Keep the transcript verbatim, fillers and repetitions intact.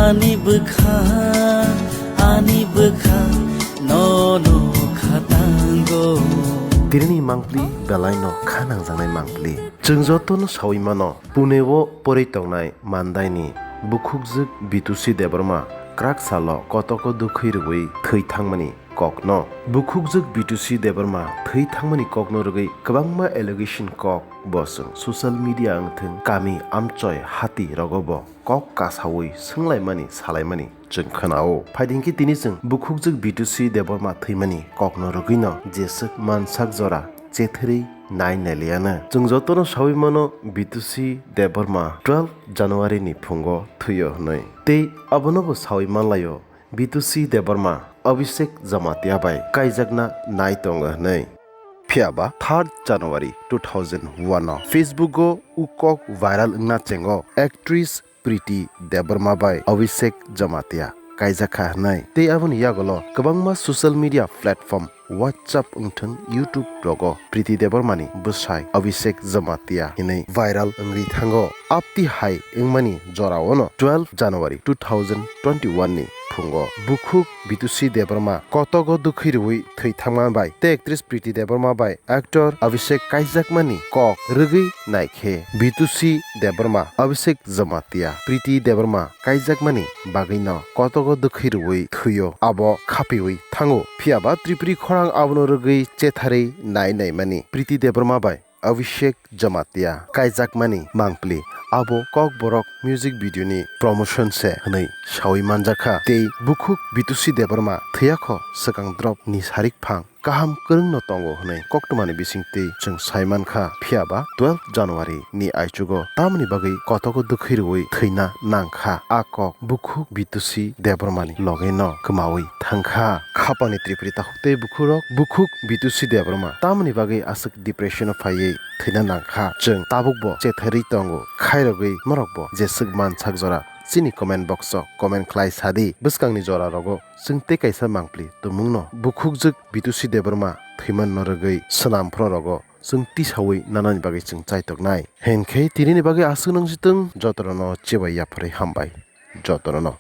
Ani bwkha, ani bwkha, nono khatango. Tirini mangpli belaino kha nangjaknai mangpli. Chwng jotono saui mano, Pune-o porwi tongnai mandaini bukhukjwk Bitusi Debbarma kwrak salo kotoko dwkhwi rwui thwi thangmani kokno. Bukhukjwk Bitusi Debbarma thwi thangmani kokno rwgwi kwbangma allegation kok bo chwng social media wngthwng, kami amchoi hati rogo bo kok kasaui swnglaimani salaimani chwng khwnao. Phaidi hinkhe tini chwng bukhukjwk Bitusi Debbarma thwimani kokno rwgwino jeswk mansak jora chethwrwi nai nailiyano. Chwng jotono saui mano Bitusi Debbarma twelve January ni phungo thwiyo hwnwi. Tei abono bo saui manlaio Bitusi Debbarma Abhishek Jamatia bai kaijakna nai tongo hwnwi. Phiyaba third January two thousand one o Facebook o u kok viral wngna chengo actress Priti Debbarma bai Abhishek Jamatia kaijakha hwnwi. Tei aboni yagulo kwbangma social media platform WhatsApp wngthwng YouTube rogo Priti Debbarmani bwsai Abhishek Jamatia hinwi viral wngwi thango. Apti hai wngmani joraono twelve January two thousand twenty-one ni phungo bukhuk Bitusi Debbarma kotogo dwkhwi rwui thwi thangma bai tei actress Priti Debbarma bai actor Abhishek kaijakmani kok rwgwi naikhe Bitusi Debbarma, Abhishek Jamatia, Priti Debbarma kaijakmani bagwino kotogo dwkhwi rwui thwio, abo khapiui thango. Phiyaba Tripuri khorang abono rwgwi chetharwi nai naimani Priti Debbarma bai Abhishek Jamatia kaijakmani mangpli abo Kokborok music video ni promotion se hwnwi saui manjakha. Tei bukhuk Bitusi Debbarma thwiyakho swkang drop ni sarik phang kaham kwrwngno tongo hwnwi koktwmani bisingtwi chwng sai mankha. Phiyaba twelve January ni aichugo tamoni bagwi kotogo dwkhwi rwui thwina nangkha. A kok bukhuk Bitusi Debbarmani logeno kwmaui thangkha. Khapangni Tripuri takhuk tei bukhurok bukhuk Bitusi Debbarma tamoni bagwi aswk depression o phaiwi thwina nangkha. Chwng tabukbo chetharwi tongo, khairogwi norokbo jeswk mansak jora chini comment box o comment khlai sadi. Bwskangni jora rogo chwng tei kaisa mangpli tumungno bukhukjwk Bitusi Debbarma thwimanno rwgwi swnam phro rogo chwng tisaui nanani bagwi chwng chaitoknai. Hinkhe tinini bagwi aswk nang sitwng, jotono chebaiya phwrwi hambai jotono.